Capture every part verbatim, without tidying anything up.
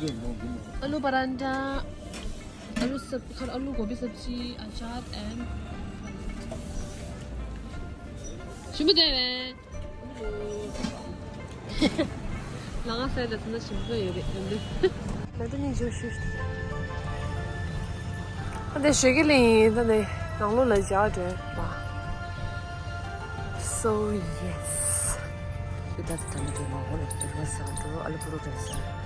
आलू परांठा, आलू सब, सॉरी, आलू गोभी सब्जी, अचार and ཞིམ་པོ་བསྡད་རེད། ལ་ང་ཟས་ལ་ཚོད་ན་ཞིམ་པོ་ཡོད་རེད་འདི། ད་ལྟ་ནི་འཇོ་ཤུ། ད་ལྟ་ཞོགས་ཀས་ལེན། ད་ནི་ནང་ལོགས་ལ་འཇག་འགྲོ་བ། So yes. ད་ད་ནི་དེ་མང་པོ་ལ་དུར་བ་ཟ་འགྲོ། ཨ་ལུ་པུ་རུ་འདྲ་ཟ།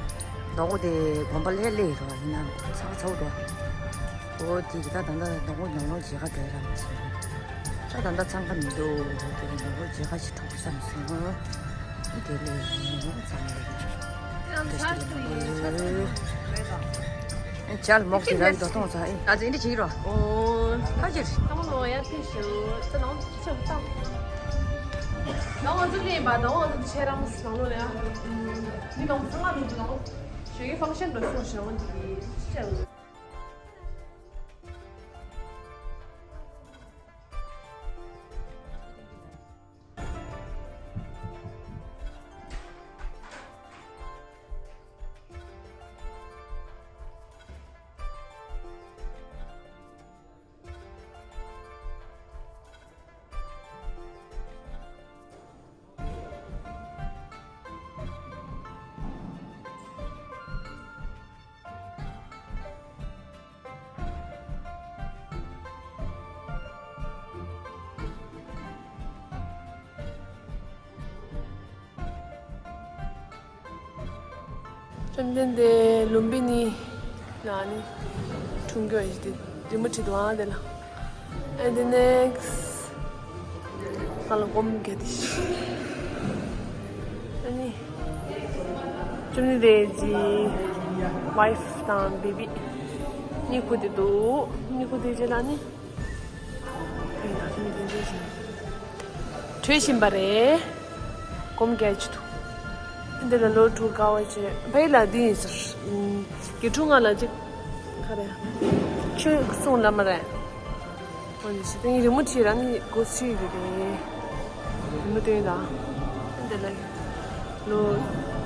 ནག་པོ་དེ་དགོན་པ་ལྷེ་ལྷེ་རོ་ཡིན་ན་ཚ་ཚ་འགྲོ། འོ་དེ་གི་ད་ད་ད་ནག་པོ་ནང་ལོགས་མཇལ་ཁ་འགྲོ་ཡ་ར་མི་ཚོ། ད་ད་ད་འཚང་ཁ་མི་འདུག་དེ་གི་ནག་པོ་མཇལ་ཁ་ཞིག་འགྲོ་དགོས་བསམ་སོང་། དེ་ལས་ཚང་མ་ལས་ཀྱི་དེ་ཞིག་ལས་མང་པོ་ཡོད། ཨེ་ཅལ་མོག་ཅིག་ར་འགྲོ་གཏོང་ཚ་ཨེ། ཨ་ཙི་འདི་བྱེད་ཀྱི་རོ། ཨོ། ཁ་ཅིག་ཏང་ལོ་ཡ་ཕི་ཤུ་ཙི་ནང་ཆབ་ཏང་། ནང་ང་ཚོ་ལས་པ་ནང་ང་ཚོ་ཆེ་རང་སི་ནང་ལོ་ཡ། མི་ནང་ཚང་ང་མི་ནང་ཞོགས་ཀས་ཕང་ཤན་འགྲོ་སོང་ཞེས་འོང་འདི་ཅི་ཅི། བཅོམ་ལྡན་འདས་ལུམ་བི་ནི་ལ་ནི་འཁྲུངས་ཡོད་ཡིན་ཏེ། རི་མོ་བྲིས་འདུག་ཨ་དེ་ལ། And the next ང་ལ་སྒོམ་རྒྱག་དེ་ཤི། ཨ་ནི་བཅོམ་ལྡན་འདས་ཀྱི་ཝའིཕ་དང་བེ་བི་གཉིད་ཁུག་དེ་འདུག་གཉིད་ཁུག་དེ་རྗེས་ལ་ནི། བྲོས་བཞིན་པ་རེད། སྒོམ་རྒྱག་ཅི་ཐུབ། འདི་ལ་ལོ་དྲུག་དཀའ་བ་བྱས། བྷེ་ལ་འདི་ཡིན་ཟེར། དགེ་ཕྲུག་ང་ལ་ཅིག་ཁ་རེ། ཆོས་གསུང་ལ་མ་རེད། འོ་ནི་ཞི་སྟེང་རི་མོ་བྲིས་ར་ནི་སྒོ་ཕྱེ་གི་རེད། རི་མོ་སྟོན་དང་། འདི་ལ་ལོ་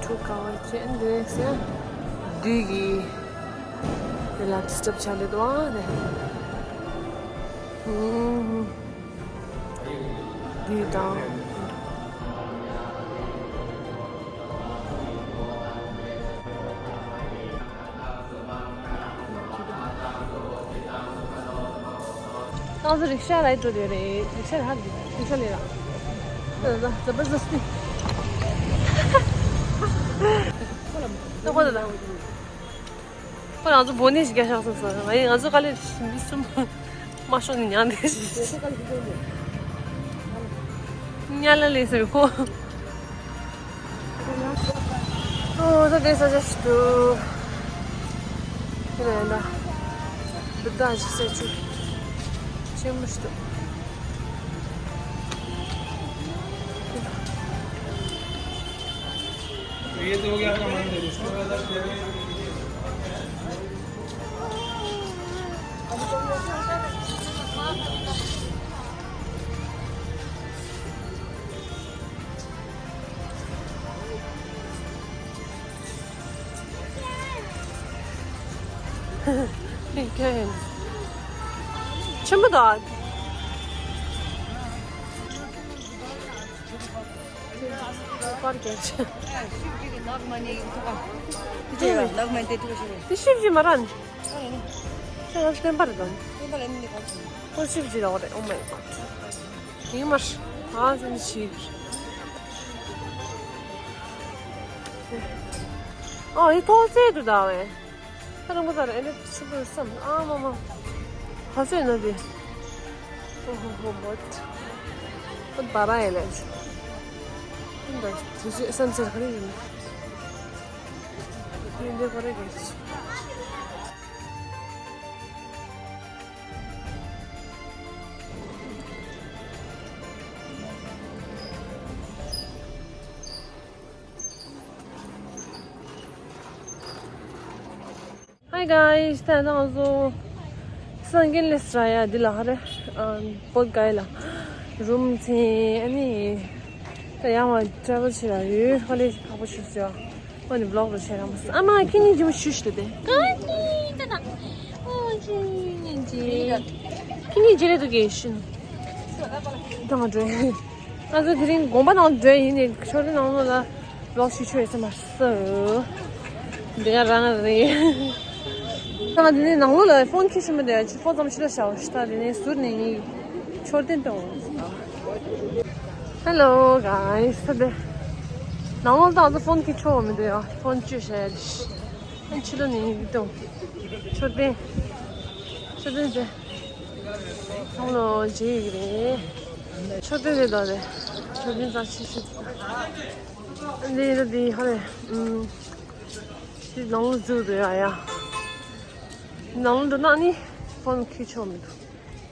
དྲུག་དཀའ་བ་བྱས། འདི་ཟེར། བདུད་ཀྱི། འདི་ལ་ཌི་སི་ཊབ་བྱ་འདི་དོ་ཨ་ནི། འདི་དང་། ང་ཚོ་རིག་ཤ་ལ་འགྲོ་དེ་རེད། རིག་ཤ་ལ་ཧ་རིག་ཤ་ལས་ར། ད་ད་ད་ད་ད་ད། ད་ཁོ་ད་ད། ཁོ་རང་ཚོ་བོ་ནི་ཞིག་རྒྱག་ཤག་སོང་སོང་། ང་ཡི་ང་ཚོ་དཀའ་ལས་མི་གསུམ་མ་ཤོར་ནས་མྱངས་བསྡད་ཤག་ཉ་ལ་ལས་ཟེར་ཁོ། ཨོ་ད་དེ་ས་ཆ་ཞིག་འདུག་དེ་ལ་ཡིན་ད། བུདྡྷ་ཞིག་ས་ཆུ་ཆེན་མོ་ཞིག་འདུག ये तो हो गया आपका मंदिर, उसके बाद आप ཆེན་པོ་དང་། པར་རྒྱག་ཆེ། དེ་ཤིབ་ཅི་མ་རན། ཁྱེད་རང་བསྟན་པ་རེད་དམ། ཁོ་ཤིབ་ཅི་ར་བ་རེད། Oh my god. ཡིན་མར། ཨ་ཙི་ནི་ཤིབ། ཨོ་ཡི་ཐོག་བརྩེགས་དུ་ད་བས། ད་རང་མོ་ད་ར་ཨེ་འདྲ་ཆེན་པོ་བསམ། ཨ་མ་མ། ཧ་ཟོས་ན་དེ། ཨོ་ཧོ་ཧོ་མོད། ཁོ་བ་ར་ཡེ་ལས། ཁོ་འདྲ་དུས་ཚོད་བསམ་ཚར་ག་རེ་ཡིན། ཁོ་འདྲ་ག་རེ་ག་རེ། Hi guys, ད་ང་ཚོ་སངས་རྒྱས་ལེ་སྲ་ཡ་འདི་ལ་ཧ་རེ་བོད་སྐད་ལ་རུམ་ཚེ་ཨ་ནི་ད་ཡང་བ་ཊེ་རེ་ཝལ་བྱེད་ལ་ཡོད། ཧ་ལས་ཁག་པོ་ཞིག་ཟེར། ཁོ་ནི་བི་ལོག་རུ་བྱས་རང་མ་སོང་། ཨ་མ་ཁྱི་གཉིས་ཀྱི་མོ་ཤུ་ཤུ་དེ། ཁྱི་གཉིས་ཀྱི་ལས་དུ་གས་ཤིན། ད་ང་འགྲོ་ཡིན། ང་ཚོ་དེ་རིང་དགོན་པ་ནང་འགྲོ་ཡིན་ནས་ཤོར་དེ་ནང་ལོགས་ལ་བི་ལོག་ཤུ་ཤུ་ཡོད་ས་མ་སོང་། འདི་ག་རང་རེད། ད་ང་དེ་ནས་ནང་ལོགས་ལ་ཕོན་ཁྱི་ཤི་མི་འདུག་ཡ། ཕྱི་ཕོ་ཙམ་ཕྱི་ལ་བཞག་ཤི། ད་དེ་ནས་ཟུར་ནས་ངས་ཤོར་དེ་འདུག། Hello guys. ད་དེ་ནང་ལོགས་ད་ང་ཚོ་ཕོན་ཁྱི་ཆོག་མི་འདུག་ཡ། ཕོན་བཅོས་བྱ་ཡ་རེད། ཕྱི་ལོགས་ནས་ཡིན་གྱི་འདུག། མཆོད་རྟེན། མཆོད་རྟེན་དེ་ཚང་ལོ་རྗེས་ཡིག་རེད། མཆོད་རྟེན་རེད་དོ་རེད། མཆོད་རྟེན་རྩ་ཆེ་ཤོས་དེ། འདི་ཡིན་ན་འདི་ཧ་རེ། ཨུམ། ཤི་ནང་ལོགས་འཛུལ་འདུག་ཡ་ཡ། ནང་ལོགས་འགྲོ་ན་ནི་ཕོན་འཁྱེར་ཆོག་མི་འདུག།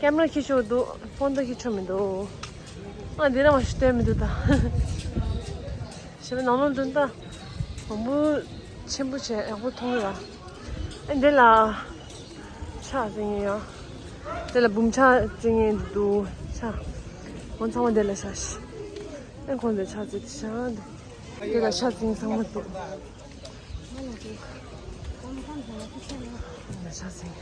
ཀེམ་ར་འཁྱེར་ཆོག་འདུག། ཕོན་ད་འཁྱེར་ཆོག་མི་འདུག། ཨ་འདི་རང་མ་ཞིག་སྟོན་མི་འདུག་ད། ཞེས་པའི་ནང་ལོགས་འདོན་ད། མང་པོ་ཆེན་པོ་བྱས་ཡག་པོ་མཐོང་གི་ར། ཨ་འདི་ལ་ཕྱག་འཚལ་མཁན་ཡོད། འདི་ལ་འབུམ་ཕྱག་འཚལ་མཁན་འདུག་ཕྱག། ཁོང་ཚང་མ་འདི་ལ་བཞག་ཤི། ཨ་ཁོང་འདི་ཕྱག་འཚལ་ཏེ་བཞག་འདི། འདི་ལ་ཕྱག་འཚལ་མཁན་ཚང་མ་འདུག། འདི་ལ་ཕྱག་འཚལ་མཁན།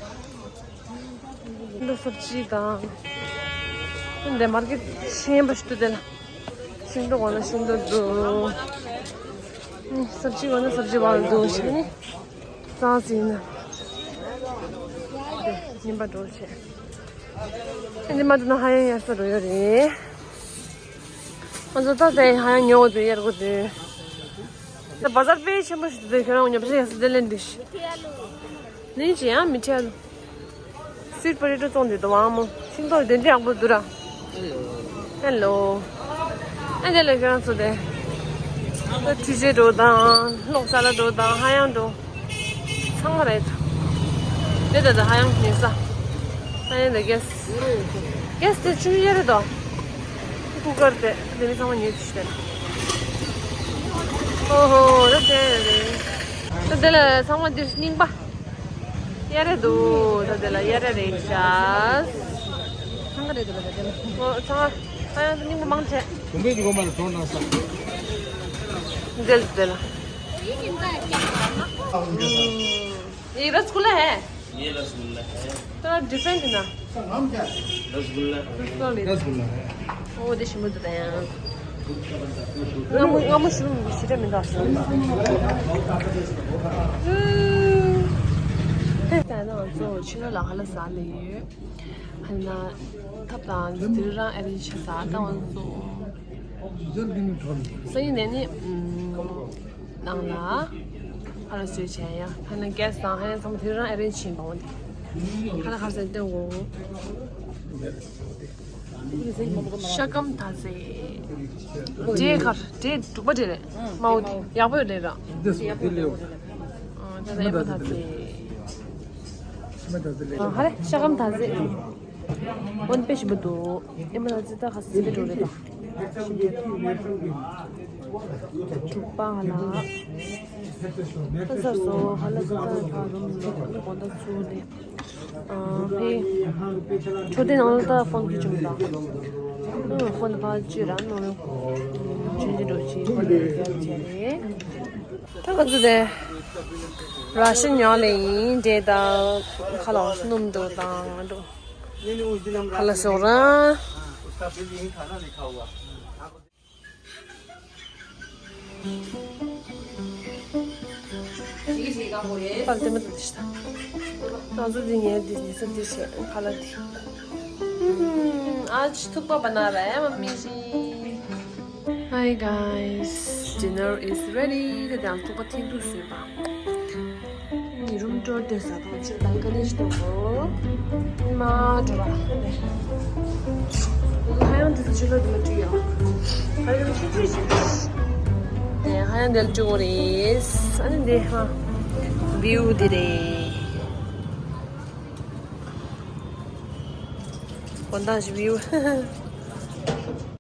འདི་སབ་ཇི་དང་། འདི་མར་ཀེ་ཊི་ཆེན་པོ་ཞིག་འདུག། འདི་ལ་ཤིང་ཏོག་དགོས་ན་ཤིང་ཏོག་འདུག། སབ་ཇི་དགོས་ན་སབ་ཇི་བང་འདུག་ཞིག་ནི། རྩྭ་ཟིན་ན། རྙིང་པ་འགྲོ་བྱེད། ཨ་ནི་མ་འགྲོ་ན་ཧ་ཡང་ཡར་ས་འགྲོ་ཡོད་རེད། ང་ཚོ་ད་ལྟ་ཧ་ཡང་ཉོ་དགོས་དུས་གཡར་དགོས་དུས། ད་བ་ཟར་དཔེ་ཆེན་པོ་ཞིག་འདུག། ཁྱོད་རང་ཉོ་ཆ་ཡག་ས་དེ་ལེན་དུས། ནི་ཅི་ཡང་མི་ཁྲལ། སུའིཊ་པོ་ཊེ་ཊོ་བཙོང་དེ་དུ་བང་མོ། ཤིང་ཏོག་དེ་འདྲ་ཡག་པོ་འདུག་ར། ཧེ་ལོ། ཨ་ནི་ལ་ཁྱོད་རང་ཚོ་དེ། ད་ཁྲུས་ཆས་འགྲོ་དང་། གློག་ས་ལ་འགྲོ་དང་། ཧ་ཡང་འགྲོ། ཚང་མ་རེད། དེ་ད་ད་ཧ་ཡང་ཉེ་ས། ཧ་ཡང་ད་གེ་སི། གེ་སི་དེ་ཆུ་ཡེ་རེད་དོ། ཀུ་ཀར་དེ་དེ་མི་ཚང་མ་ཉོས་ཅི་ཞིག་རེད། ཨོ་ཧོ་ད་དེ་རེད། ད་དེ་ལ་ཚང་མ་འདིར་རྙིང་པ། གཡར་རེད་འདུག། ད་དེ་ལ་གཡར་རེ་རེད་ཤག། ཚང་ག་རེད་འདུག་ད་དེ་ལ། ཨོ་ཚང་ག་ཧ་ཡང་ད་རྙིང་པ་མང་ཆེ། གོམ་པའི་ཉི་གོ་མ་ལ་གྲོང་ནང་ས། འདི་ལ་དེ་ལ། ये रसगुल्ला है। ये रसगुल्ला है। थोड़ा डिफरेंट है ना। रसगुल्ला। रसगुल्ला। रसगुल्ला है। ओ देश में तो है। दूध का बनता है, दूध। ང་མོ་ང་མོ་ཞུ་ཞུ་རེ་མི་འདུག་ཟེར། ད་ནང་ཚོ་ཕྱི་ལོགས་ལ་ཧ་ལ་ཟ་ལེ་ཡོད། ཧ་ན་ཐབ་དང་དེ་རང་ཨ་རི་ཆ་ས་ད་ང་ཚོ་སང་ཉིན་ནས་ནི་ཨུམ། ནང་ལ་ཧ་ལ་བཟོས་བྱས་ཡ། ཧ་ན་གེ་སི་དང་ཧ་ཡང་ཚང་མ་དེ་རང་ཨ་རེན་ཇི་བྱིན་པ་འོ་དེ། ཧ་ན་ཁ་སང་སྟོན་གོ། ཤ་སྐམ་ཐ་ཚེ། འབྲས་ཁར་འབྲས་དྲུག་པ་འབྲས་རེད། མའོ་དེ་ཡག་པོ་ཡོད་རེད་ར། འདི་སོ་དེ་ལེའོ། ཨ་ད་ཨེ་མ་ཐ་ཚེ། ཤ་སྐམ་ཐ་ཚེ། ཨ་ཧ་རེ་ཤ་སྐམ་ཐ་ཚེ། འོན་དཔེ་ཞིམ་པོ་འདུག། ཨེ་མ་ལ་ཙི་ད་ཁ་སི་པེ་འགྲོ་རེད་ད། དྲུག་པ་ལ། ད་ས་སོ་ཧ་ལ་ཙི་ད་ཁ་རུམ་ལོ་ཨ་ནི་དགོང་དག་ཚུགས་ནས། ཨ་ཕི། ཆོ་དེ་ནང་ལ་ད་ཕོན་གྱི་བྱུང་ད། ཨ་ཕོན་ཕ་ཅི་ར་ནོ་ནོ། ཆུན་ཅི་འགྲོ་ཅི་ཕོན་གྱི་བྱུང་ཆེ་རེད། ད་ང་ཚོ་དེ། ར་ཤི་ཉོ་ལེ་ཡིན་འདྲེ་དང་ཁ་ལོ་སྣུམ་འགྲོ་དང་འགྲོ། ཁ་ལ་སོགས་ར། པར་དེ་མ་ཐུག་ཤི་ད། ང་ཚོ་འདི་ངའི་འདི་ནི་ས་འདི་བྱས་ཁ་ལ་འདི། ཨ་ཅི་ཐུག་པ་པ་ན་ར་ཡ་མ་མི་ཤི། Hi guys, dinner is ready. ད་དང་ཐུག་པ་ཐིག་ཏུ་བཟོས་པ། ཉི་རུམ་ཀྲོར་དེ་ཟ་དང་ཅི་དང་ཀ་ནི་ཞིག་དང་གོ། མ་འགྲོ་བ། ཧ་ཡང་དེ་ཚོ་ཅི་ལོ་དེ་ལ་བྲིས་ཡོད། ཧ་ཡང་ཆུ་ཆུ་ཞིག་ཨེ་ཧ་ཡང་དེ་ལ་བྲིས་གོ་རེད། ཨ་ནི་དེ་ཧ། བིའུ་དེ་རེད། དགོན་དང་ཞིག་བིའུ།